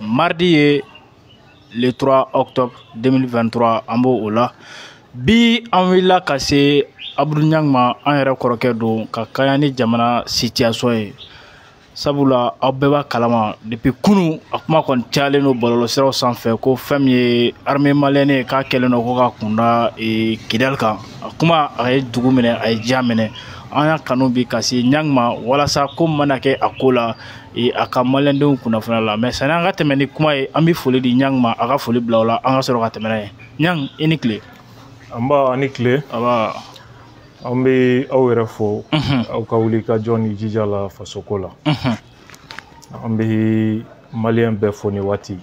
Mardi ye le 3 octobre 2023, an b'o o la. Bi an wulila ka se Abdou Niang ma, an yɛrɛ kɔrɔkɛ don, ka kaɲa ni jamana situation ye. Sabula aw bɛɛ b'a kalama, depuis kunu a kuma kɔni cayalen don bɔlɔlɔsiraw sanfɛ ko fɛn min ye armée malienne ye, k'a kɛlen don ko ka kunda Kidali kan. A kuma a ye dugu minɛ, a ye diya minɛ. An y'a kanu bi ka se Niang ma walasa ko mana kɛ a ko la, a ka maliyɛndenw kunnafoniya la. Mais sani an ka tɛmɛ ni kuma ye, an bɛ foli di Niang ma, a ka foli bila o la, an ka sɔrɔ ka tɛmɛ n'a ye. Niang, i ni tile. An ba, ani tile. Aba. An bɛ aw yɛrɛ fo aw ka wuli ka jɔ ni jija la fasoko la. An bɛ maliyɛn bɛɛ fo ni waati,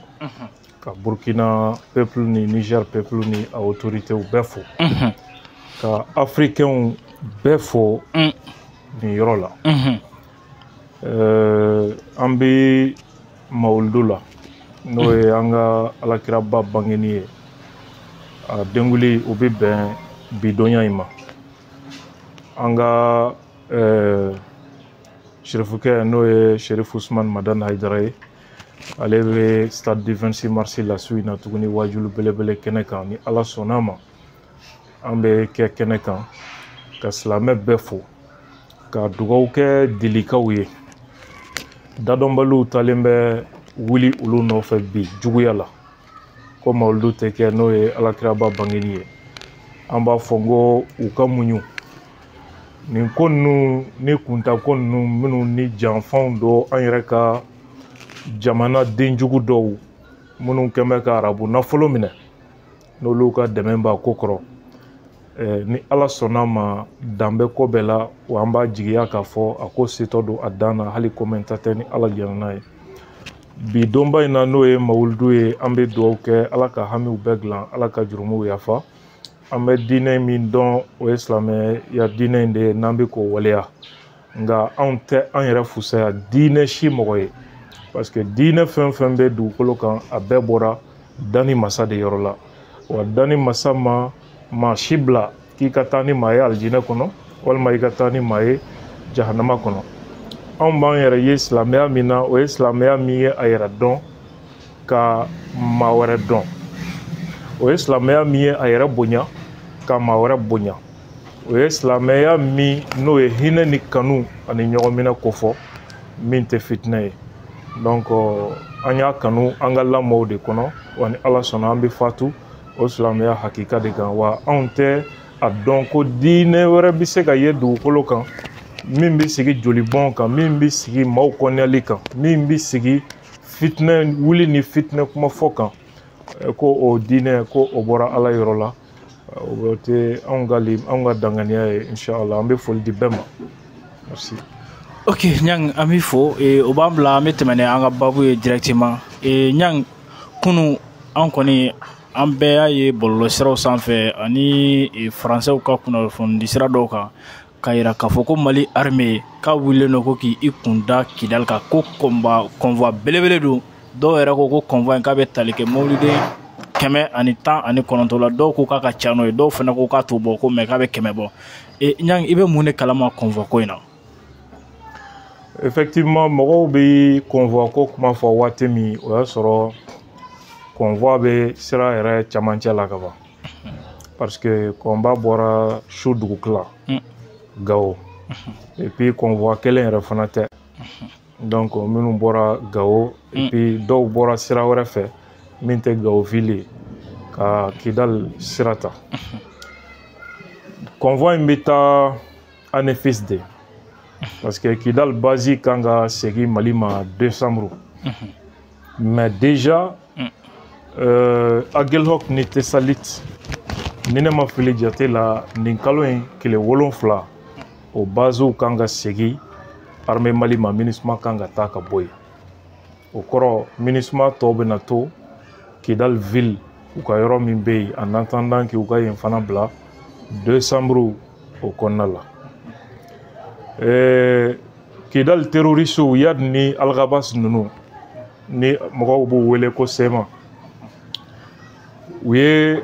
ka Burkina peuple ni Niger peuple ni a autorités bɛɛ fo, ka africains bɛɛ fo nin yɔrɔ la. An bɛ mawuludu la, n'o ye an ka alakiraba bangeni ye, a denkuli o bɛ bɛn bi donya in ma. An ka serifukɛ, n'o ye Serif Usman Madani Hayidara ye, ale bɛ stade du 26 mars la su in na tuguni, wajulu belebele kɛnɛ kan. Ni Ala sɔnna ma, an bɛ kɛ kɛnɛ kan ka silamɛ bɛɛ fo, ka dugawu kɛ delikaw ye. Dadɔnbaliw talen bɛ wuli olu nɔfɛ bi juguya la ko mawuludu tɛ kɛ, n'o ye alakiraba bangeni ye. An b'a fɔ n ko u ka muɲu nin ko ninnu ni kunta ko ninnu minnu ni janfanw don, an yɛrɛ ka jamana denjugu dɔw minnu kɛn bɛ ka arabu nafolo minɛ, n'olu ka dɛmɛ b'a ko kɔrɔ. Ni Ala sɔnna ma, dan bɛ ko bɛɛ la, wa an b'a jigiya k'a fɔ a ko setɔ don a dan na, hali komɛnta tɛ, ni Ala jɛnna n'a ye. Bi donba in na, n'o ye mawuludu ye, an bɛ dugawu kɛ Ala ka hamiw bɛɛ dilan, Ala ka jurumuw yafa. An bɛ diinɛ min dɔn, o ye silamɛya diinɛ in de ye, n'an bɛ k'o waleya. Nka anw tɛ an yɛrɛ fusaya diinɛ si mɔgɔ ye, parce que diinɛ fɛn fɛn bɛ dugukolo kan, a bɛɛ bɔra danni masa de yɔrɔ la. Wa danni masa ma maa si bila k'i ka taa ni maa ye alijinɛ kɔnɔ, walima i ka taa ni maa ye jahanama kɔnɔ. Anw b'an yɛrɛ ye silamɛya min na, o ye silamɛya min ye a yɛrɛ dɔn ka maa wɛrɛ dɔn, o ye silamɛya min ye a yɛrɛ bonya ka maa wɛrɛ bonya, o ye silamɛya min n'o ye hinɛ ni kanu ani ɲɔgɔn minɛ kofɔ, min tɛ fitinɛ ye. Donc an y'a kanu an ka lamɔw de kɔnɔ, wa ni Ala sɔnna, an bɛ fatu o silamɛya hakika de kan. Wa anw tɛ a dɔn ko diinɛ wɛrɛ bɛ se ka ye dugukolo kan min bɛ sigi jolibɔn kan, min bɛ sigi maaw kɔnɛli kan, min bɛ sigi fitinɛ wuli ni fitinɛ kuma fɔ kan, ko o diinɛ ko o bɔra Ala yɔrɔ la. O tɛ anw ka li, anw ka danganiya ye. Inshallah, an bɛ foli di bɛɛ ma. Merci. Ok Niang, an b'i fo. O b'an bila an bɛ tɛmɛ ni an ka babu ye directement. Niang, kunu an kɔni an bɛɛ y'a ye bɔlɔlɔsiraw sanfɛ ani faransɛw ka kunnafoni sira dɔw kan, k'a yira k'a fɔ ko Mali armée k'a wulilen don ko k'i kun da Kidali kan, ko combat convoi belebele don. Dɔw yɛrɛ ko ko convoi in k'a bɛ tali kɛ mobiliden 119 la, dɔw ko k'a ka ca n'o ye, dɔw fana ko k'a t'o bɔ, ko mais k'a bɛ 100 bɔ. Niang, i bɛ mun de kalama convoi ko in na? Effectivement, mɔgɔw bɛ convoi ko kuma fɔ waati min, o y'a sɔrɔ convoi bɛ sira yɛrɛ camancɛ la ka ban, parce que convoi bɔra su dugukila Gawo. Et puis convoi kelen yɛrɛ fana tɛ. Donc minnu bɔra Gawo, et puis dɔw bɔra sira wɛrɛ fɛ min tɛ Gawo ville ye, ka Kidal sira ta. Convoi in bɛ taa Anefis de, parce que Kidal base kan ka segin Mali ma décembre. Mais déjà Aguelhok ni Tessalit, ni ne ma fili jate la, nin kalo in tile 7, o basew kan ka segin armée Mali ma. MINUSMA kan ka taa ka bɔ yen. O kɔrɔ, MINUSMA tɔw bɛna to Kidal ville, u ka yɔrɔ min bɛ yen, en attendant k'u ka yen fana bila décembre o kɔnɔna la. Kidal terroristes, Iyad ni Alghabass ninnu, ni mɔgɔw b'u wele ko CMA, u ye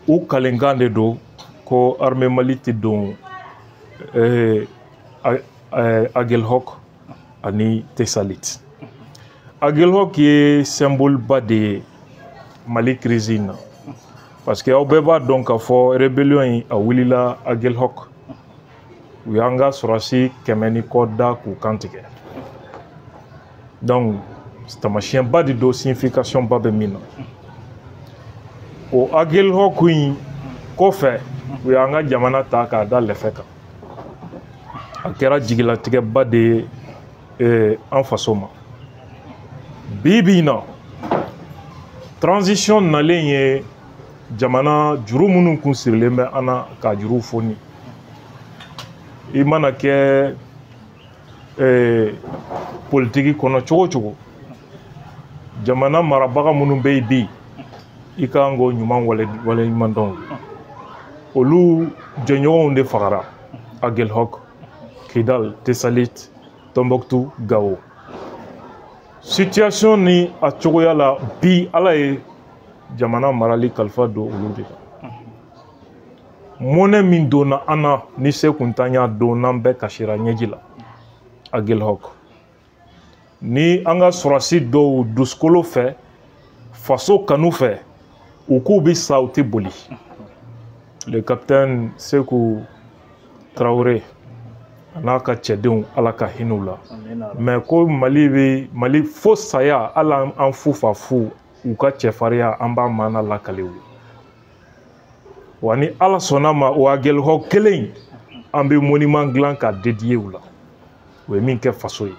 u kalenkan de don ko armée Mali tɛ don Aguelhok ani Tessalit. Aguelhok ye symbole ba de ye Mali crise in na, parce que aw bɛɛ b'a dɔn k'a fɔ rébellion in a wulila Aguelhok. U y'an ka sɔrɔsi 100 ni kɔ da k'u kan tigɛ. Donc taamasiyɛnba de don, signification ba bɛ min na. O Aguelhok in kɔfɛ, u y'an ka jamana ta k'a da lɛfɛ kan. A kɛra jigilatigɛba de ye an faso ma. Bi bi in na, transition nalen ye jamana juru minnu kun sirilen bɛ an na ka juru foni. I mana kɛ politiki kɔnɔ cogo o cogo, jamana marabaga minnu bɛ yen bi, i kan k'o ɲuman waleɲuman dɔn. Olu jɛɲɔgɔnw de fagara Aguelhok, Kidal, Tessalit, Tombouctou, Gao. Situation ni a cogoya la bi, Ala ye jamana marali kalifa don olu de la. Mɔnɛ min donna an na ni se kun t'an y'a don, n'an bɛɛ kasira ɲɛji la Aguelhok. Ni an ka sɔrɔsi dɔw dusukolo fɛ, faso kanu fɛ, u k'u bɛ sa, u tɛ boli. Le capitaine Sekou Traoré a n'a ka cɛdenw, Ala ka hinɛ u la. Mais ko Mali bɛ Mali fo saya, hali an fu fa fu, u ka cɛfarinya an b'a maana lakale u ye. Wa ni Ala sɔnna ma, o Aguelhok kelen an bɛ monument dilan k'a dédier u la. O ye min kɛ faso ye.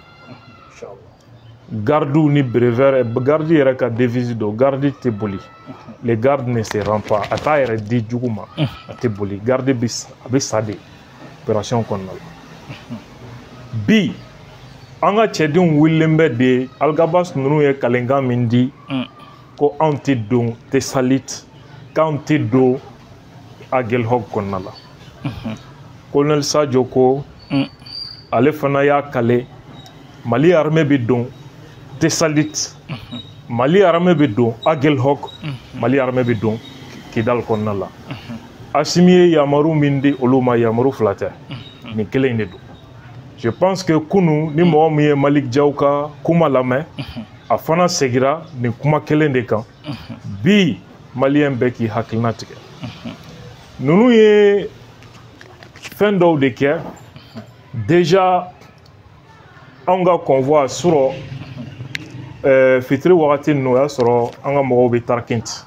Gardiw ni brevet, garde yɛrɛ ka devise don, garde tɛ boli. Le garde ne se rend pas, a t'a yɛrɛ di jugu ma, a tɛ boli. Garde bɛ a bɛ sa de opération kɔnɔna la. Bi an ka cɛdenw wulilen bɛ de. Alghabass ninnu ye kalenkan min di ko anw tɛ don Tessalit, k'anw tɛ don Aguelhok kɔnɔna la. Colonel Sadio ko ale fana y'a kale, Mali armée bɛ don Tessalit, Mali armée bɛ don Aguelhok, Mali armée bɛ don Kidal kɔnɔna la. Assimi ye yamaru min di olu ma, yamaru fila tɛ, nin kelen in de don. Je pense que kunu ni mɔgɔ min ye Malick Diaw ka kuma lamɛn, a fana segira nin kuma kelen de kan. Bi maliyɛn bɛɛ k'i hakilina tigɛ. Ninnu ye fɛn dɔw de kɛ déjà. Anw ka convoi sɔrɔ fitiri wagati ninnu, o y'a sɔrɔ an ka mɔgɔw bɛ Tarkint.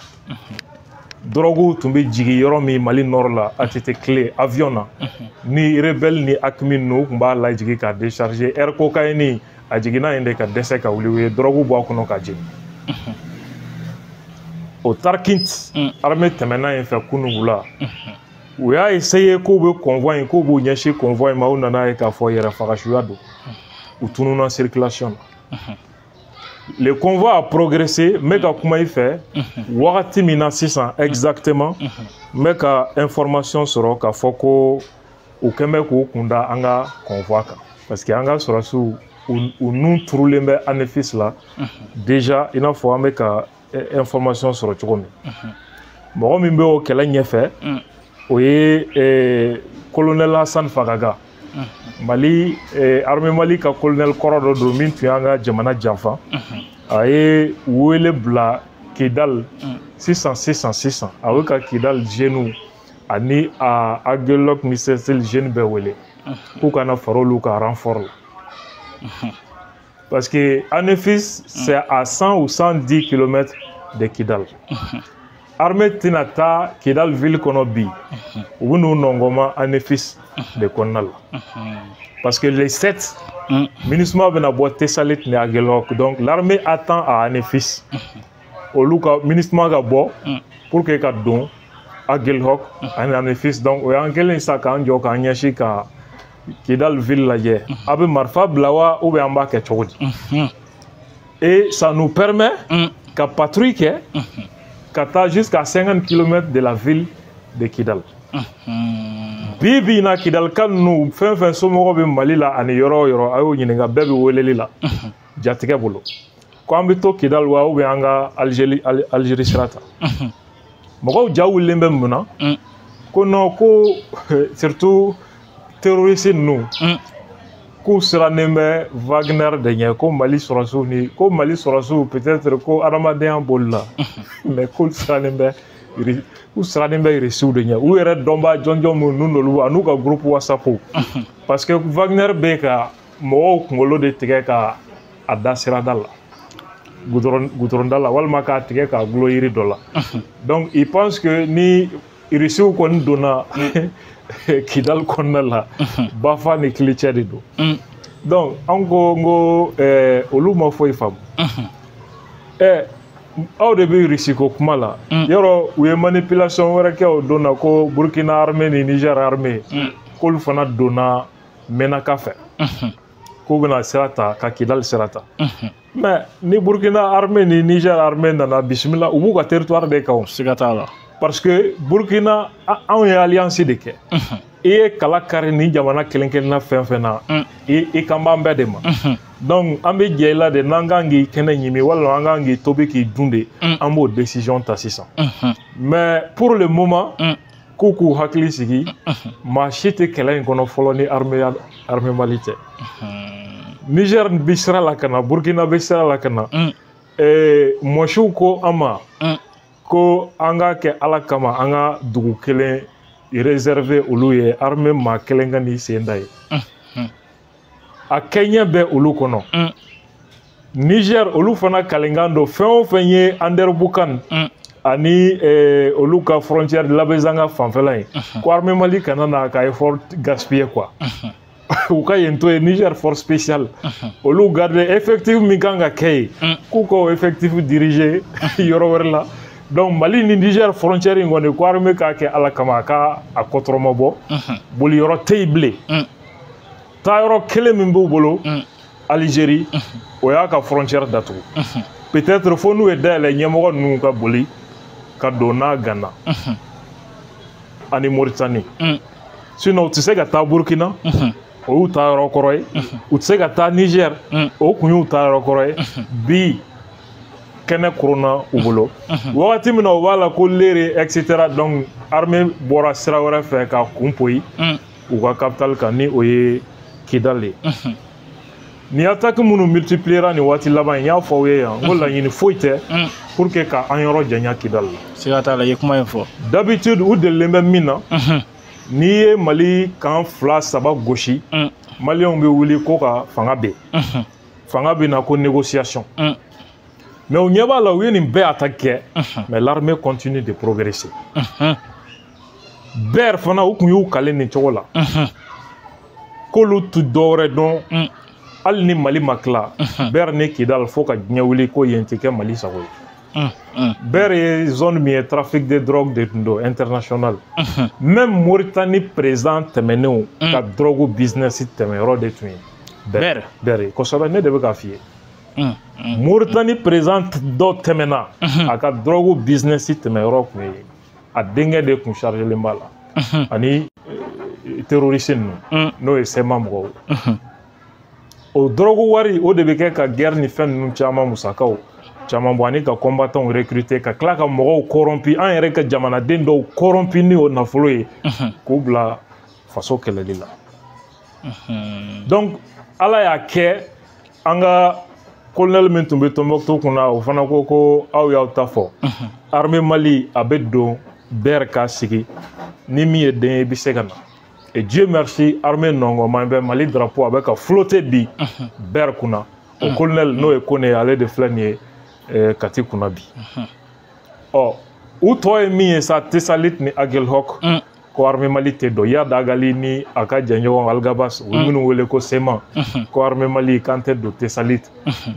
Dɔrɔguw tun bɛ jigin yɔrɔ min Mali nord la, ATT clé avion na, ni rebelle ni AQMI ninnu tun b'a lajigin k'a décharger. Air cocaïne a jiginna yen de ka dɛsɛ ka wuli, u ye dɔrɔgu bɔ a kɔnɔ ka jeni. O Tarkint, armée tɛmɛna yen fɛ kunun wula. U y'a essayé k'u bɛ convoi in, k'u b'u ɲɛsin convoi in ma, u nana ye k'a fɔ yɛrɛ fagasuya don, u tununna circulation na. Le convoi a progressé. N bɛ ka kuma i fɛ wagati min na sisan exactement, n bɛ ka information sɔrɔ k'a fɔ ko u kɛn bɛ k'u kunda an ka convoi kan, parce que an ka sɔrɔsiw u nun turulen bɛ Anefis la déjà. I n'a fɔ an bɛ ka information sɔrɔ cogo min, mɔgɔ min bɛ o kɛlɛ ɲɛfɛ, o ye colonel Hassan Fagaga, Mali armée Mali ka colonel kɔrɔ dɔ don min tun y'an ka jamana janfa. A ye wele bila Kidal sisan sisan sisan. A bɛ ka Kidal jeunes ani a Aguelhok ni Sessel jeunes bɛɛ wele k'u kana fara olu ka renfort la, parce que Anefis, c'est à 100 ou 110 km de Kidal. Armée tɛna taa Kidal ville kɔnɔ bi, u bɛ n'u nɔngɔnma Anefis de kɔnɔna la, parce que les 7 MINUSMA bɛna bɔ Tessalit ni Aguelhok. Donc l'armée attend à Anefis olu ka MINUSMA ka bɔ pour que ka don Aguelhok ani Anefis. Donc o y'an kɛlen sa k'an jɔ k'an ɲɛsin ka Kidal ville lajɛ. A bɛ marifa bila wa, ou bien an b'a kɛ cogo di? Et ça nous permet ka patrouille kɛ ka taa jusqu'à 50 km de la ville de Kidal. Bi bi in na, Kidalika ninnu fɛn fɛn somɔgɔw bɛ Mali la ani yɔrɔ o yɔrɔ, a y'o ɲininka, bɛɛ bɛ weleli la jatigɛ bolo ko an bɛ to Kidal wa, ou bien an ka Algérie sira ta. Mɔgɔw ja wulilen bɛ mun na? Ko non, ko surtout terroriste ninnu. K'u sirannen bɛ Wagner de ɲɛ, ko Mali sɔrɔsiw ni ko Mali sɔrɔsiw peut-être ko adamadenya b'olu la, mais k'olu sirannen bɛ, u sirannen bɛ Irisiw de ɲɛ, u yɛrɛ dɔnbaa jɔnjɔn minnu n'olu an'u ka groupe WhatsApp, parce que Wagner bɛ ka mɔgɔw kunkolo de tigɛ ka a da sirada la, goudron da la, walima k'a tigɛ k'a gulo yiri dɔ la. Donc il pense que ni Irisiw kɔni donna Kidal kɔnɔna la, bafa ni kilicɛ de don. Donc an ko n ko olu ma foyi faamu. Aw de bɛ Irisi ko kuma la yɔrɔ, u ye manipulation wɛrɛ kɛ o don na, ko Burkina armée ni Niger armée, k'olu fana donna Menaka fɛ, k'u bɛna sira ta ka Kidal sira ta. Mais ni Burkina armée ni Niger armée nana, bisimila, u b'u ka territoire de kan o. Siga t'a la. Parce que Burkina, anw ye alliance de kɛ. I ye kala kari ni jamana kelen kelenna fɛn fɛn na, i kan b'an bɛɛ de ma. Donc an bɛ jɛ i la de, n'an kan k'i kɛnɛ ɲimi walima an kan k'i tobi k'i dun de, an b'o décision ta sisan. Mais pour le moment, k'u k'u hakili sigi, maa si tɛ kɛlɛ in kɔnɔ fɔlɔ ni armée Mali tɛ. Niger bɛ sira la ka na, Burkina bɛ sira la ka na. Mɔsiw ko an ma ko an k'a kɛ Ala kama, an ka dugu kelen réserver olu ye, armée maa kelen ka n'i sen da ye. A kɛɲɛ bɛ olu kɔnɔ. Niger, olu fana kalenkan don, fɛn o fɛn ye Anderbukan ani olu ka frontière Labezanga fanfɛla ye, ko armée Mali kana na ka effort gaspiller quoi. U ka yen to ye, Niger force spéciale olu garder effectif min kan ka kɛ yen, k'u k'o effectif diriger yɔrɔ wɛrɛ la. Donc Mali ni Niger frontière in kɔni, ko armée k'a kɛ Ala kama, a ka a kɔtɔrɔmɔ bɔ, boli yɔrɔ tɛ yen bilen. Taayɔrɔ kelen min b'u bolo, Algérie, o y'a ka frontière datugu. Peut-être fo n'u ye dayɛlɛ, ɲɛmɔgɔ ninnu ka boli ka don n'a Gana ani Mauritanie. Sinon u tɛ se ka taa Burkina, o y'u taayɔrɔ kɔrɔ ye. U tɛ se ka taa Niger, o kun y'u taayɔrɔ kɔrɔ ye. Bi kɛnɛ koronna u bolo wagati min na, u b'a la ko Lere et cetera. Donc armée bɔra sira wɛrɛ fɛ ka kun poyi u ka capitale kan, ni o ye Kidal ye. Ni attaque minnu multipliera nin waati laban in, n y'a fɔ aw ye yan, n ko laɲini foyi tɛ pour que ka an yɔrɔ janya Kidal la. Siga t'a la, i ye kuma in fɔ. D'habitude u delilen bɛ min na, n'i ye Mali kan 2 3 gosi, Maliyɛnw bɛ wuli ko ka fanga bɛ fanga bɛ na, ko négociation. Mais u ɲɛ b'a la, u ye nin bɛɛ attaque kɛ, mais l'armée continue de progresser. Bɛɛ fana, u kun y'u kale nin cogo la, k'olu tɛ dɔwɛrɛ dɔn, hali ni Mali ma tila, Bɛr ni Kidal, fo ka diɲɛ wuli, ko yen tɛ kɛ Mali sago ye. Bɛr ye zone min ye, trafic de drogue de tun don international. Même Mauritanie président tɛmɛnenw ka drogue business tɛmɛyɔrɔ de tun ye Bɛr. Bɛr ye kosɛbɛ, ne de bɛ k'a f'i ye. Mauritanie président dɔ tɛmɛna, a ka drogue business tɛmɛyɔrɔ tun ye, a denkɛ de kun chargelen b'a la ani terroriste ninnu, n'o ye CMA mɔgɔw. O drogue wari, o de bɛ kɛ ka guerre ni fɛn ninnu caman musakaw caman bɔ, ani ka combattants recruter, ka tila ka mɔgɔw corrompi, an yɛrɛ ka jamanaden dɔw corrompi ni o nafolo ye, k'u bila faso kɛlɛli la. Donc Ala y'a kɛ, an ka colonel min tun bɛ Tombouctou kunna, o fana ko ko aw y'aw ta fɔ, armée Mali a bɛ don Bɛr k'a sigi, ni min ye den ye, i bɛ se ka na. Et Dieu merci, armée nɔngɔnman bɛ Mali drapeau a bɛ ka flotter bi Bɛr kunna. O colonel, n'o ye Kone ye, ale de filɛ nin ye Kati kunna bi. Ɔ, u tɔ ye min ye sa, Tessalit ni Aguelhok, ko armée Mali tɛ don. Iyad Ag Ghali ni a ka jɛɲɔgɔn Alghabass, u minnu wele ko CMA, ko armée Mali k'an tɛ don Tessalit.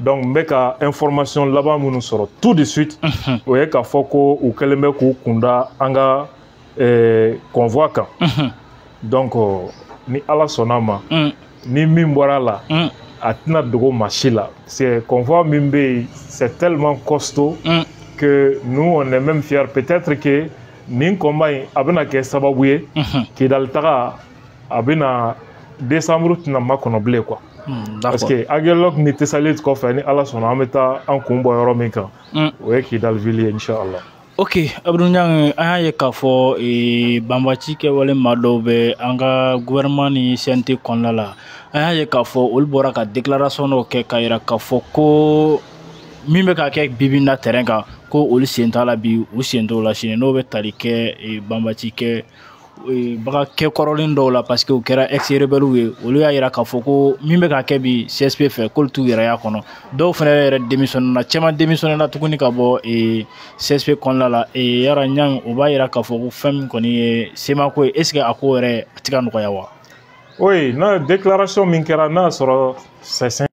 Donc n bɛ ka information laban minnu sɔrɔ tout de suite, o ye k'a fɔ ko u kɛlen bɛ k'u kunda an ka convoi kan. Donc ni Ala sɔnna ma, ni min bɔra la, a tɛna dogo maa si la. C'est convoi min bɛ yen, c'est tellement costaud que nous on est même fiers. Peut-être que nin combat in a bɛna kɛ sababu ye, Kidal taga a bɛna décembre tɛna makɔnɔ bilen quoi. Parce que Aguelhok ni Tessalit kɔfɛ, ni Ala sɔnna, an bɛ taa an kun bɔ yɔrɔ min kan, o ye Kidal ville ye, inchallah. Ok, Abdou Niang, an y'a ye k'a fɔ banbaci kɛwale maa dɔw bɛ an ka gouvernement ni CNT kɔnɔna la. An y'a ye k'a fɔ olu bɔra ka déclaration dɔw kɛ k'a yira k'a fɔ ko min bɛ ka kɛ bibi na terrain kan, ko olu sen t'a la bi, u sen t'o la sini, n'o bɛ tali kɛ banbaci kɛ baga kɛ kɔrɔlen dɔw la, parce que u kɛra ex rebelles ye. Olu y'a yira k'a fɔ ko min bɛ ka kɛ bi CSP fɛ, k'olu t'u yɛrɛ y'a kɔnɔ. Dɔw fana yɛrɛ démissionné na, caman démissionné na tuguni ka bɔ CSP kɔnɔna la. Yara ɲang, o b'a yira k'a fɔ ko fɛn min kɔni ye CMA ko ye, est ce que a ko yɛrɛ a tɛ ka nɔgɔya wa? Oui, n'a déclaration min kɛra, n'a sɔrɔ c'est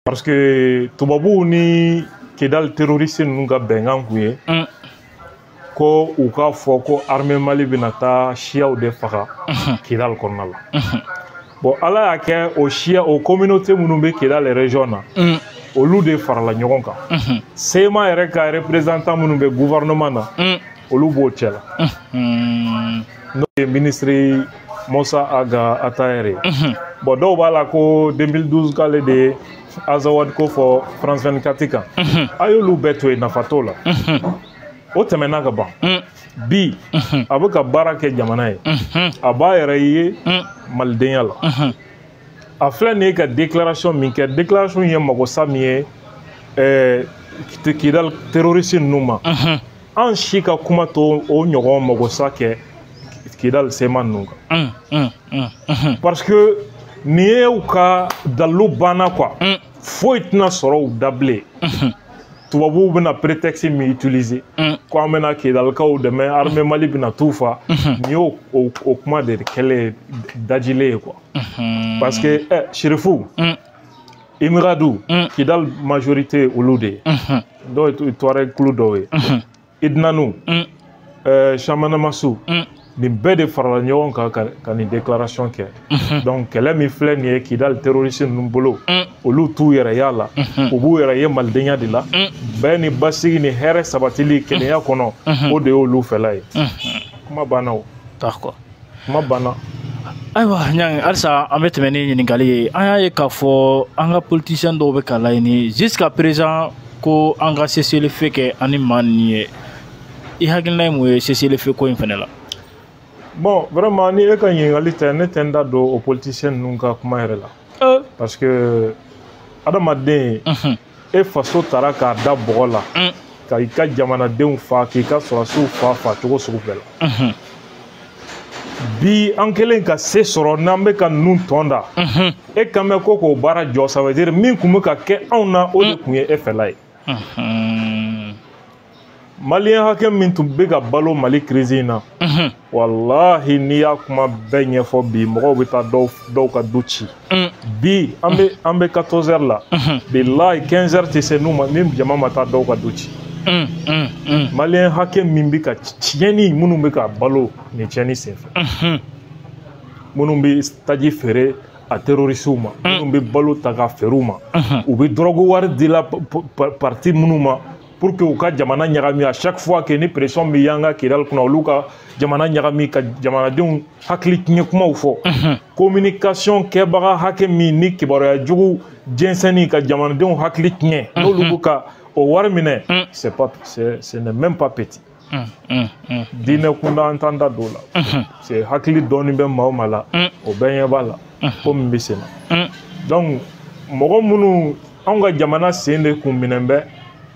parce que tubabuw ni Kidal terroriste ninnu ka bɛnkan kun ye ko u k'a fɔ ko armée Mali bɛna taa siyaw de faga Kidal kɔnɔna la. Bon, Ala y'a kɛ o siya, o communauté minnu bɛ Kidal région na, olu de farala ɲɔgɔn kan. CMA yɛrɛ ka représentant minnu bɛ gouvernement na, olu b'o cɛ la, n'o ye ministre Moussa Aga Atayere ye. Bon, dɔw b'a la ko 2012 k'ale de ye Azawad ko fɔ France 24 kan. A y'olu bɛɛ to yen, nafa t'o la. O tɛmɛna ka ban. Bi a bɛ ka baara kɛ jamana ye, a b'a yɛrɛ ye malidenya la. A filɛ nin ye ka déclaration min kɛ, déclaration ye magosa min ye Kidal terroriste ninnu ma, an si ka kuma t'o o ɲɔgɔn magosa kɛ Kidal CMA ninnu kan, parce que nin ye u ka dalilu banna quoi. Foyi tɛna sɔrɔ u da bilen. Tubabuw bɛna prétexte min utiliser ko an bɛna Kidalikaw dɛmɛ, armée Mali bɛna t'u fa, nin y'o o kuma de kɛlen dajilen ye quoi. Parce que Sirifu Imradu, Kidal majorité olu de ye, dɔw ye Tuareg kulu dɔw ye, Idnanu, Chamanamasu, nin bɛɛ de farala ɲɔgɔn kan ka nin déclaration kɛ. Donc kɛlɛ min filɛ nin ye Kidal terroriste ninnu bolo, olu t'u yɛrɛ y'a la, u b'u yɛrɛ ye malidenya de la. Bɛɛ ni basigi ni hɛrɛ sabatili kelenya kɔnɔ, o de y'olu fɛla ye. Kuma banna o. D'accord, kuma banna. Ayiwa ɲangi, halisa an bɛ tɛmɛ ni ɲininkali ye. An y'a ye k'a fɔ an ka politicien dɔw bɛ ka laɲini jusqu'à présent ko an ka cessez-le-feu kɛ an ni maa ninnu ye. I hakilina ye mun ye cessez-le-feu ko in fɛnɛ la? Bon, vraiment, ni e ka ɲininkali tɛ, ne tɛ n da don o politicien ninnu ka kuma yɛrɛ la. Parce que adamaden, e faso taara k'a da bɔgɔ la, ka i ka jamanadenw fa, k'i ka sɔrɔdasiw fa fa cogo sugu bɛɛ la. Bi an kɛlen ka se sɔrɔ, n'an bɛ ka ninnu tɔn da, e kan bɛ ko k'o baara jɔ, ça veut dire min tun bɛ ka kɛ anw na, o de tun ye e fɛla ye. Maliyɛn hakɛ min tun bɛ ka balo Mali crise in na, walahi n'i y'a kuma bɛɛ ɲɛfɔ bi, mɔgɔw bɛ taa dɔw ka du ci. Bi an bɛ 14 heures la, bilahi 15 heures tɛ se n'u ma, ni jama ma taa dɔw ka du ci. Maliyɛn hakɛ min bɛ ka tiɲɛni, minnu bɛ ka balo nin tiɲɛni senfɛ, minnu bɛ taji feere a terrorisiw ma, minnu bɛ balo ta ka feere u ma, u bɛ drogue wari di la parti minnu ma pour que u ka jamana ɲagami. À chaque fois que ni pression bɛ y'an ka Kidal kunna, olu ka jamana ɲagami, ka jamanadenw hakili tiɲɛ kumaw fɔ. Communication kɛbaga hakɛ min ni kibaruya jugu jɛnsɛnni ka jamanadenw hakili tiɲɛ, n'olu bɛ ka o wari minɛ, c'est pas, ce n'est même pas petit. Diinɛ kunda an t'an da don o la. C'est hakili dɔɔni bɛ maa o maa la, o bɛɛ ɲɛ b'a la ko min bɛ sen na. Donc mɔgɔ minnu anw ka jamana sen de kun minɛ bɛ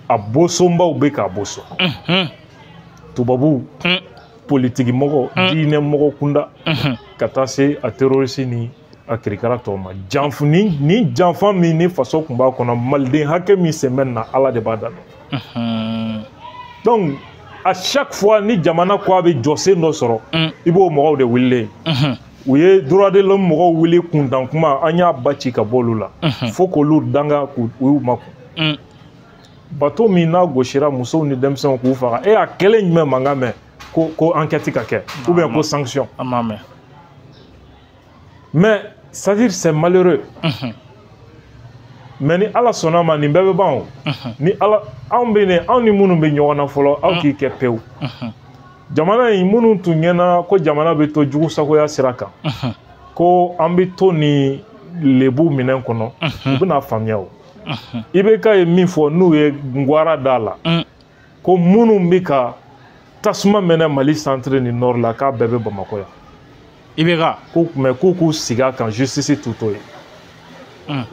a bosonbaw bɛ k'a boso, tubabuw, politiki mɔgɔ, diinɛ mɔgɔ kunda, ka taa se a terroriste ni a kirikara tɔw ma. Ni janfa min ni faso tun b'a kɔnɔ, maliden hakɛ min sen bɛ na, Ala de b'a da dɔn. Donc à chaque fois ni jamana ko a bɛ jɔsen dɔ sɔrɔ, i b'o mɔgɔw de wililen. U ye droit de l'homme mɔgɔw wuli kuntan kuma, an y'a ba ci ka bɔ olu la, fo k'olu danga k'u makun. Bateau min n'a gosira musow ni denmisɛnw k'u faga, e y'a kɛlen jumɛn mankan mɛn ko enquête ka kɛ ou bien ko sanction? An m'a mɛn. Mais c'est-à-dire c'est malheureux. Mais ni Ala sɔnna ma, nin bɛɛ bɛ ban o. Ni Ala, anw bɛ nin, anw ni minnu bɛ ɲɔgɔn na fɔlɔ, aw k'i kɛ pewu. Jamana in minnu tun ɲɛna ko jamana bɛ to jugu sagoya sira kan, ko an bɛ to ni lebu minɛn kɔnɔ, u bɛna faamuya o. IBK ye min fɔ, n'u ye ngwara da la, ko minnu bɛ ka tasuma mɛnɛ Mali centre ni nord la, k'a bɛɛ bɛ Bamakɔ yan. IBK ko mais k'u k'u sigi a kan, justice t'u to yen.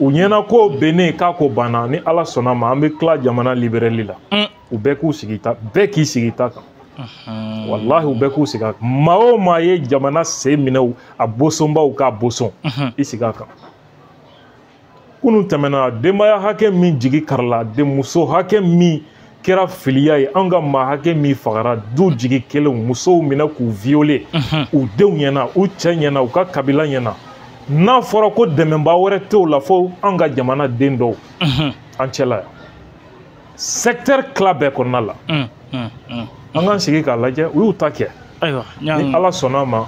U ɲɛna ko bennen k'a ko banna, ni Ala sɔnna ma an bɛ tila jamana libéreli la. U bɛɛ k'u sigi ta, bɛɛ k'i sigi ta kan. Walahi, u bɛɛ k'u sigi a kan. Maa o maa ye jamana sen minɛ, a bosonbaw k'a boson, i sigi a kan. Kunun tɛmɛna, denbaya hakɛ min jigi karila, denmuso hakɛ min kɛra filiya ye, an ka maa hakɛ min fagara, du jigi kelenw, musow minɛ k'u violer u denw ɲɛna, u cɛ ɲɛna, u ka kabila ɲɛna. N'a fɔra ko dɛmɛbaa wɛrɛ t'o la fo an ka jamana den dɔw an cɛla yan, secteur tila bɛɛ kɔnɔna la, an k'an sigi k'a lajɛ, u y'u ta kɛ. Ayiwa. Ni Ala sɔnna a ma,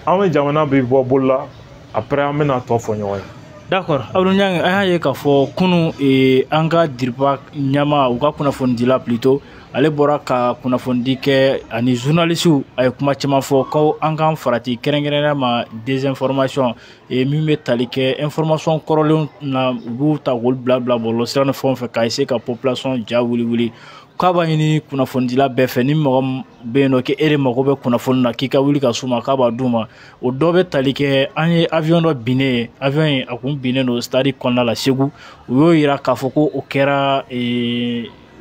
an bɛ jamana bɛ bɔ bolo la, après an bɛna tɔ fɔ ɲɔgɔn ye. D'accord. Abdou Niang, an y'a ye k'a fɔ kunun an ka DIRPA ɲɛmaa, u ka kunnafonidila plutôt, ale bɔra ka kunnafonidi kɛ ani journaliste, a ye kuma caman fɔ ko an k'an farati kɛrɛnkɛrɛnnenya ma désinformation min bɛ tali kɛ information kɔrɔlenw na, u b'u ta k'olu bila bila bɔlɔlɔsira ni fɛnw fɛ k'a essayer ka population ja wuli wuli. K'a b'a ɲini kunnafonidila bɛɛ fɛ, ni mɔgɔ bɛ yen nɔ k'e de mago bɛ kunnafoni na, k'i ka wuli ka s'u ma, k'a b'a d'u ma. O dɔ bɛ tali kɛ an ye avion dɔ binnen ye, avion in a kun binnen don stade kɔnɔna la Segu, u y'o yira k'a fɔ ko o kɛra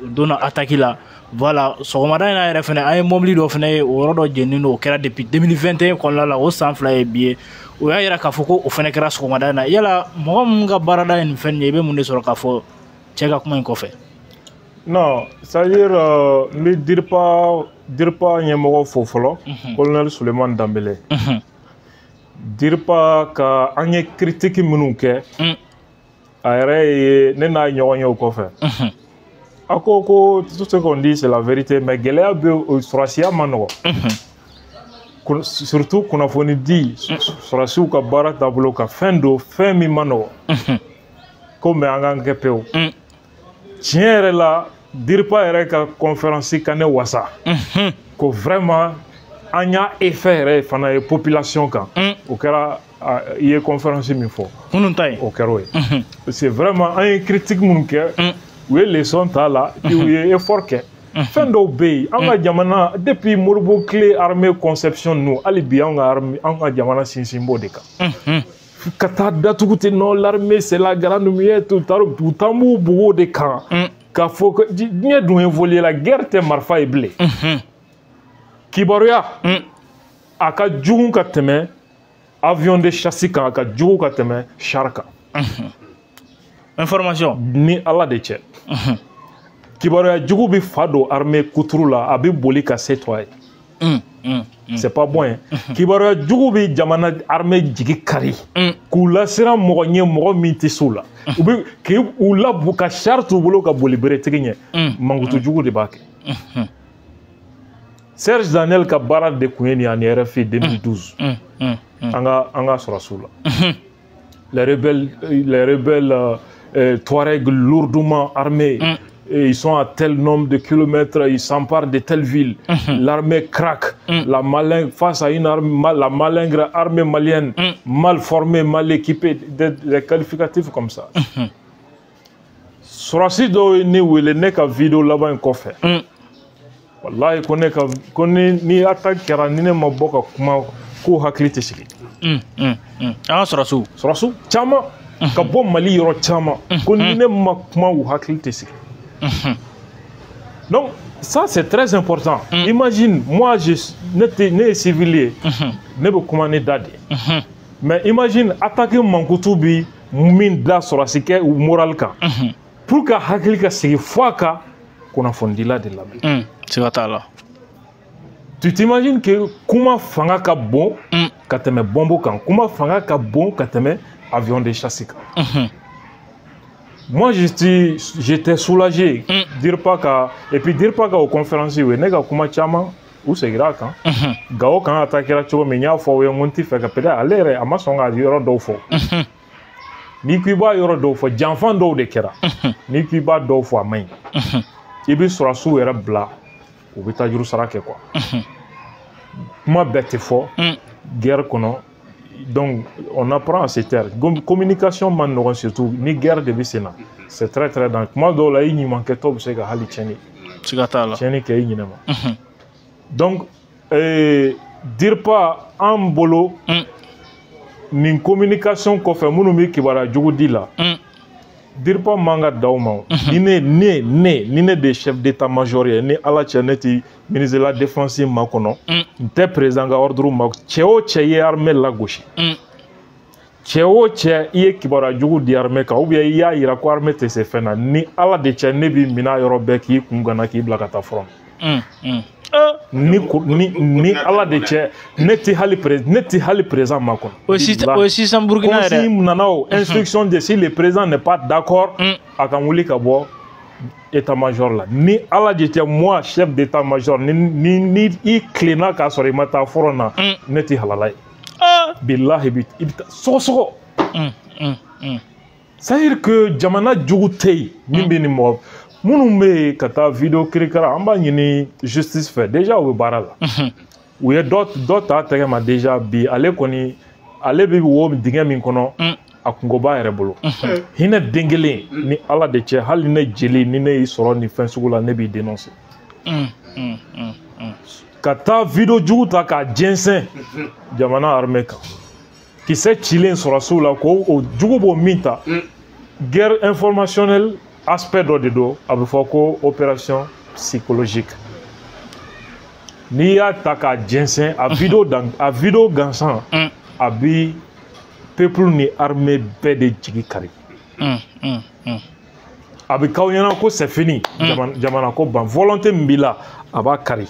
donna attaque la. Voilà, sɔgɔmada in na yɛrɛ fɛnɛ, an ye mobili dɔ fɛnɛ ye, o yɔrɔ dɔ jeninen don, o kɛra depuis 2021 kɔnɔna la, o san 2 ye bi ye. O y'a yira k'a fɔ ko o fɛnɛ kɛra sɔgɔmada in na. Yala mɔgɔ min ka baarada ye nin fɛn nin ye, i bɛ mun de sɔrɔ k'a fɔ cɛ ka kuma in kɔfɛ? Non, c'est-à-dire n bɛ DIRPA ɲɛmɔgɔ fo fɔlɔ, colonel Souleymane Dembélé. DIRPA ka an ye critique minnu kɛ, a yɛrɛ ye ne n'a ɲɔgɔn ye o kɔfɛ. A ko ko tout ce qu'on dit, c'est la vérité, mais gɛlɛya bɛ sɔrɔsiya ma nɔgɔ. Surtout kunnafoni di, sɔrɔsiw ka baara taabolo ka fɛn don, fɛn min ma nɔgɔ. Ko mais an k'an kɛ pewu. Tiɲɛ yɛrɛ la, DIRPA yɛrɛ ka conférence ka ne wasa. Ko vraiment an y'a effet yɛrɛ fana ye population kan. O kɛra i ye conférence min fɔ. Kunun ta ye. O kɛra o ye. C'est vraiment an ye critique minnu kɛ, u ye leçon ta la, u ye effort kɛ. Fɛn dɔw bɛ yen, an ka jamana depuis Modibo tile, armée conception ninnu, hali bi an ka armée, an ka jamana sinsin b'o de kan. Ka taa datugu ten nɔ, l'armée c'est la grande muette, u t'an b'u bugu o de kan. K'a fɔ ko diɲɛ dun évolué la, guerre tɛ marifa ye bilen. Kibaruya a ka jugu ka tɛmɛ avion de chasse kan, a ka jugu ka tɛmɛ char kan. Information. Ni Ala de cɛ. Kibaruya jugu bɛ fa don armée kuturu la, a bɛ boli ka se tɔ ye. C'est pas bon, hein. Kibaruya jugu bɛ jamana armée jigi kari. K'u lasiran mɔgɔ ɲɛ, mɔgɔ min tɛ s'u la. U bɛ k'u labu ka char t'u bolo ka boli beretigi ɲɛ. Mankutu jugu de b'a kɛ. Serge Daniel ka baara de kun ye nin ye ani RFI 2012. An ka sɔrɔsiw la. Les rebelles Touareg lourdement armés. Et ils sont à tel nombre de kilomètres, ils s'emparent de telle ville. L'armée craque. La malingre, face à une armée, la malingre armée malienne, mal formée, mal équipée, des qualificatifs comme ça. Sɔrɔsi dɔw ye ne wele ne ka vidéo laban in kɔfɛ. Walahi, ko ne ka ko ni attaque kɛra, ni ne ma bɔ ka kuma, k'u hakili tɛ sigi. An ka sɔrɔsiw. Sɔrɔsiw caman ka bɔ Mali yɔrɔ caman, ko ni ne ma kuma, u hakili tɛ sigi. Donc, ça c'est très important. Imagine, moi, je ne civil, ne bɛ kuma ne da de. Mais imagine, attaquer mankutu bi min da sɔrɔsi kɛ u moral kan. Pour que hakili ka sigi fo a ka kunnafonidila de lamɛn. Siga t'a la. Tu t'imagines que kuma fanga ka bon ka tɛmɛ bombe kan, kuma fanga ka bon ka tɛmɛ avion de chasse kan. Moi, j'étais soulagé. DIRPA ka, et puis DIRPA ka o conférence ye ne ka kuma caman u seginna a kan. Gawo kan attaquera cogo min, n y'a fɔ aw ye, n ko n ti fɛ ka, peut-être ale yɛrɛ a ma sɔn ka yɔrɔ dɔw fɔ. N'i ko i b'a yɔrɔ dɔw fɔ, janfan dɔw de kɛra. N'i ko i b'a dɔw fɔ, a man ɲi. I bɛ sɔrɔsiw yɛrɛ bila, u bɛ taa juru sara kɛ quoi. Kuma bɛɛ tɛ fɔ guerre kɔnɔ. Donc, on apprend à se taire. Communication man nɔgɔn, surtout ni guerre de bɛ sen na. C'est très très dangereux. Kuma dɔw la, i ɲumankɛtɔ bɛ se ka hali tiɲɛni. Siga t'a la. Tiɲɛni kɛ i ɲinɛ ma. Donc, DIRPA an bolo, Nin communication kɔfɛ minnu bɛ kibaruya jugu di la, DIRPA man ka da o ma. Ni ne ne ne ni ne de ye chef d'état-major ye, ni Ala cɛ, ne ti ministre de la défense makɔnɔ, n tɛ président ka ordre ma. Cɛ o cɛ i ye armée lagosi, cɛ o cɛ i ye kibaruya jugu di armée kan, ou bien i y'a yira ko armée tɛ se fɛn na, ni Ala de cɛ, ne b'i minɛ a yɔrɔ bɛɛ k'i kun gana k'i bila ka taa front. Ni Ala de cɛ, ne ti hali président makɔnɔ. O sisan Burukina yɛrɛ. Consigne nana o instruction de si le président n'est pas d'accord, a kan wuli ka bɔ état-major la. Ni Ala de cɛ, moi chef d'état-major, ni i tilenna k'a sɔrɔ i ma taa front na, ne ti halala ye. Bilahi, i bɛ taa sɔgɔsɔgɔ. C'est-à-dire que jamana jugu tɛ yen min bɛ nin mɔgɔ minnu bɛ yen ka taa vidéo kirikara. An b'a ɲini justice fɛ, déjà u bɛ baara la, u ye dɔ ta tɛgɛ ma déjà bi. Ale kɔni, ale bɛ wo dingɛ min kɔnɔ, a kungo b'a yɛrɛ bolo. Hinɛ den kelen, ni Ala de cɛ, hali ne jeli, ni ne y'i sɔrɔ nin fɛn sugu la, ne b'i dénoncer. Ka taa vidéo jugu ta k'a jɛnsɛn jamana armée kan, kisɛ cilen sɔrɔsiw la, ko o jugu b'o min ta, guerre informationnelle aspect dɔ de don, a bɛ fɔ ko opération psychologique. N'i y'a ta k'a jɛnsɛn a vidéo dan, a vidéo gansan, a bi peuple ni armée bɛɛ de jigi kari. A bɛ k'aw ɲɛna ko c'est fini, jamana ko ban. Volonté min b'i la, a b'a kari.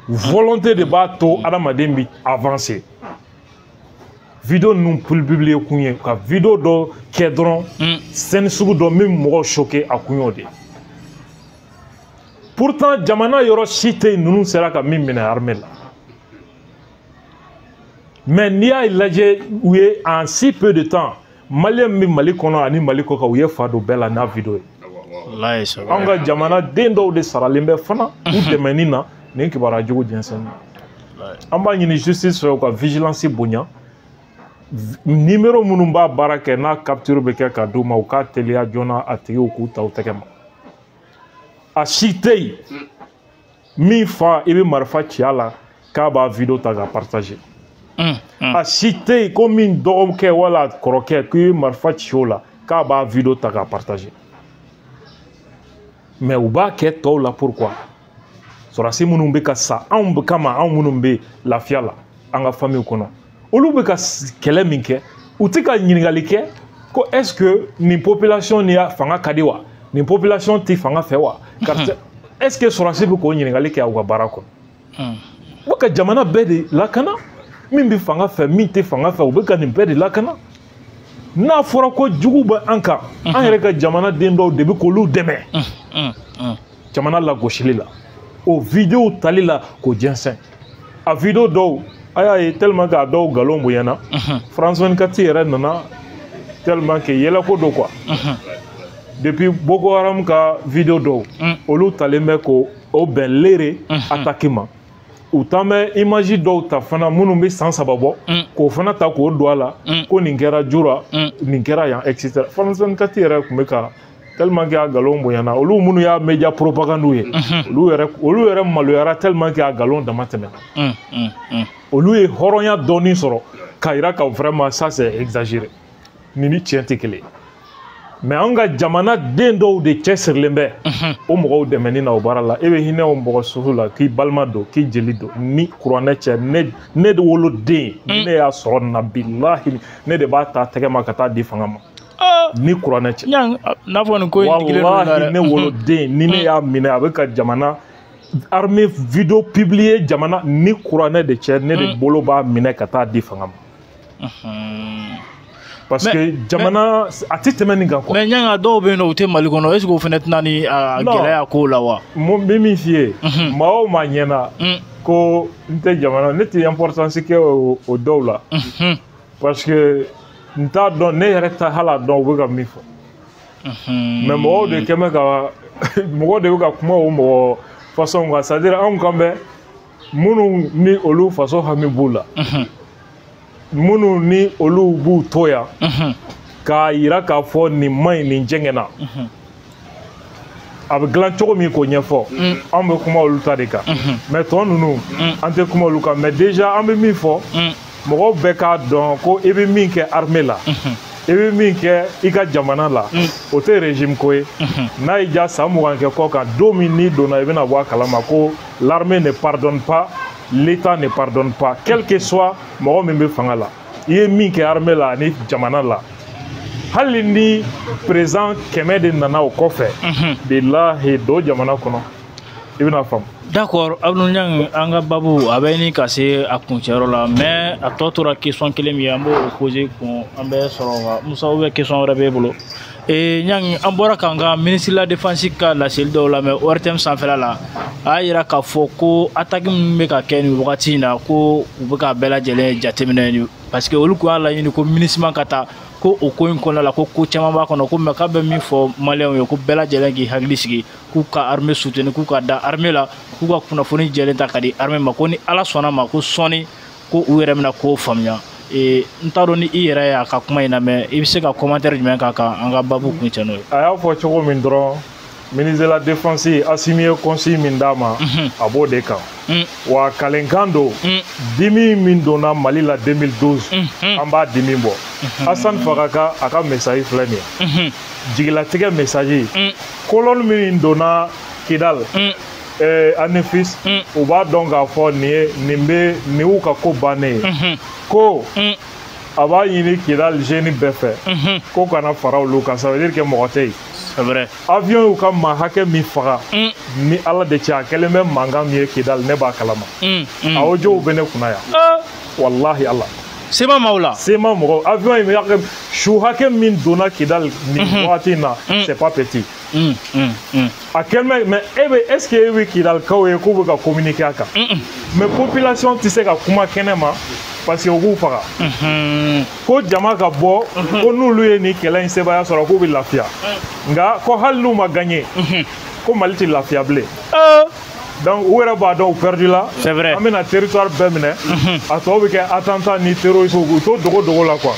Volonté de b'a to adamaden bi avancer. Vidéo ninnu publier kun ye ka vidéo dɔ kɛ dɔrɔn, scène sugu dɔ min bɛ mɔgɔw choquer, a kun y'o de ye. Pourtant jamana yɔrɔ si tɛ yen ninnu sera ka min minɛ armée la. Mais n'i y'a lajɛ, u ye en si peu de temps, malien min bɛ Mali kɔnɔ ani Mali kɔ kan, u ye fa don bɛɛ la n'a vidéo ye. Walayi, c'est Anw vrai. ka jamana den dɔw de saralen bɛ fana u dɛmɛni na nin kibaruya jugu jɛnsɛnni na. An b'a ɲini justice fɛ, u ka vigilance bonya. Numéro minnu b'a baara kɛ n'a capture bɛ kɛ ka d'u ma, u k'a teliya joona, a tigiw k'u ta u tɛgɛ ma. A si tɛ yen min fa i bɛ marifa ci a la k'a b'a vidéo ta k'a partager. A si tɛ yen ko min dɔgɔkɛ wala kɔrɔkɛ k'i bɛ marifa ci o la k'a b'a vidéo ta k'a partager. Mais u b'a kɛ tɔw la, pourquoi? Sɔrɔdasi minnu bɛ ka sa anw kama, anw minnu bɛ lafiya la an ka famille kɔnɔ, olu bɛ ka kɛlɛ min kɛ, u tɛ ka ɲininkali kɛ ko est ce que nin population ni fanga ka di wa, nin population tɛ fanga fɛ wa, karisa, est ce que sɔrɔdasi bɛ k'o ɲininkali kɛ aw ka baara kɔnɔ? U bɛ ka jamana bɛɛ de lakana, min bɛ fanga fɛ, min tɛ fanga fɛ, u bɛ ka nin bɛɛ de lakana. N'a fɔra ko jugu bɛ an kan, an yɛrɛ ka jamana den dɔw de bɛ k'olu dɛmɛ jamana lagosili la, o vidéo tali la k'o jɛnsɛn. A vidéo dɔw, a y'a ye tellement que a dɔw nkalon bonyana, France 24 yɛrɛ nana, tellement que yɛlɛko don quoi. Depuis Boko Haram ka vidéo dɔw, olu talen bɛ k'o o bɛn lere attaque ma. U t'an bɛ image dɔw ta fana minnu bɛ san 3 bɔ, k'o fana ta k'o don a la ko nin kɛra Jura, nin kɛra yan, et cetera. France 24 yɛrɛ tun bɛ ka, tellement que a nkalon bonyana, olu minnu y'a média propagande ye, olu yɛrɛ maloyara tellement que a nkalon dama tɛmɛna. Olu ye hɔrɔnya dɔɔni sɔrɔ k'a yira ka vraiment ça c'est exagéré, nin ni tiɲɛ tɛ kelen ye. Mais an ka jamana den dɔw de cɛsirilen bɛ o mɔgɔw dɛmɛni na o baara la. E bɛ hinɛ o mɔgɔ sugu la k'i balima don, k'i jeli don. Ni kuranɛ cɛ, ne de woloden, ni ne y'a sɔrɔ nin na, bilahi, ne de b'a ta tɛgɛ ma ka taa di fanga ma, ni kuranɛ cɛ. Ɲang, n'a fɔ nin ko in digilen don la Walahi, dɛ. ne woloden, ni ne y'a minɛ a bɛ ka jamana armée vidéo publier jamana, ni kuranɛ de cɛ, ne de bolo b'a minɛ ka taa di fanga ma, parce que jamana a tɛ tɛmɛ nin kan quoi. Mais ɲanga, dɔw bɛ yen nɔ, u tɛ Mali kɔnɔ, est ce que o fana tɛna ni a Non. gɛlɛya kow la wa? N bɛ min f'i ye, maa o maa ɲɛna ko n tɛ jamana, ne tɛ importance kɛ o dɔw la, parce que n t'a dɔn, ne yɛrɛ t'a hali a dɔn u bɛ ka min fɔ. Mais mɔgɔw de kɛ bɛ ka, mɔgɔw de bɛ ka kuma o mɔgɔ façon kan, c'est à dire anw kan bɛ minnu ni olu faso hami b'u la, minnu ni olu b'u to yan k'a yira k'a fɔ nin man ɲi, nin jɛngɛnna, a bɛ dilan cogo min k'o ɲɛfɔ, anw bɛ kuma olu ta de kan. Mais tɔ ninnu, an tɛ kuma olu kan. Mais déjà an bɛ min fɔ Mɔgɔw bɛɛ k'a dɔn ko i bɛ min kɛ armée la, i bɛ min kɛ i ka jamana la, o tɛ régime ko ye. N'a y'i diya san 20 kɛ kɔ kan, don min n'i donna, i bɛna bɔ a kalama ko l'armée ne pardonne pas, l'État ne pardonne pas, quel que soit mɔgɔ min bɛ fanga la. I ye min kɛ armée la ani jamana la, hali ni président 100 de nana o kɔfɛ, bilahi don jamana kɔnɔ, i bɛna faamu. D'accord, Abdou Niang, an ka babu a bɛ ɲini ka se a kuncɛyɔrɔ la, mais a tɔ tora question kelen min ye, an b'o poser kun, an bɛ sɔrɔ ka Musa, ou bien question wɛrɛ b'e bolo. Niang, an bɔra k'an ka ministre de la défense ka laseli dɔw lamɛn ORTM sanfɛla la, a y'a yira k'a fɔ ko attaque min bɛ ka kɛ nin wagati in na, ko u bɛ k'a bɛɛ lajɛlen jateminɛ ni, parce que olu kun y'a laɲini ko MINUSMA ka taa, ko o ko in kɔnɔna la, ko ko caman b'a kɔnɔ, ko mais k'a bɛ min fɔ maliyɛnw ye, ko bɛɛ lajɛlen k'i hakili sigi, k'u ka armée soutenir, k'u ka da armée la, k'u ka kunnafoni jɛlen ta ka di armée ma, ko ni Ala sɔnna ma, ko sɔɔni ko u yɛrɛ bɛna ko faamuya. N t'a dɔn ni i yɛrɛ y'a ka kuma in lamɛn, i bɛ se ka commentaire jumɛn k'a kan an ka babu kun cɛ n'o ye? A y'a fɔ cogo min dɔrɔn, ministre de la défense Assimi ye consigne min d'a ma, a b'o de kan. Wa kalenkan don, dimi min donna Mali la 2012, an b'a dimi bɔ. Assane Faga ka a ka message filɛ nin ye, jigilatigɛ message. Colonne min donna Kidal, Anefis, u b'a dɔn k'a fɔ nin ye nin bɛ nin y'u ka ko bannen ye. Ko a b'a ɲini Kidal jeune bɛɛ fɛ ko kana fara olu kan, ça veut dire que mɔgɔ tɛ yen. C'est vrai. Avion y'u ka maa hakɛ min faga, ni Ala de cɛ, a kɛlen bɛ mankan min ye Kidal, ne b'a kalama. A audio bɛ ne kunna yan. Wallahi Ala. Sema maaw la. Sema mɔgɔw, avion in su hakɛ min donna Kidal nin wagati in na, c'est pas petit. A kɛlen bɛ, mais e bɛ, est ce que e bɛ Kidalikaw ye k'u bɛ ka communiquer a kan? Mais population tɛ se ka kuma kɛnɛ ma parce que u k'u faga. Ko jama ka bɔ, ko n'olu ye nin kɛlɛ in sebaaya sɔrɔ, k'u bɛ lafiya. Nka ko hali n'u ma gagner, ko Mali tɛ lafiya bilen. Donc u yɛrɛ b'a dɔn u perdu la. C'est vrai. An bɛna territoire bɛɛ minɛ. A tɔ bɛ kɛ attentat ni terroriste, u to dogo dogo la quoi.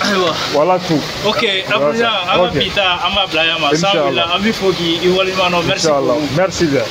Voilà tout. Ok, Abdou Niang, an ka bi ta an b'a bila yan ma. San wulila, an b'i fo k'i waleɲuman dɔn. Merci beaucoup. Merci bien.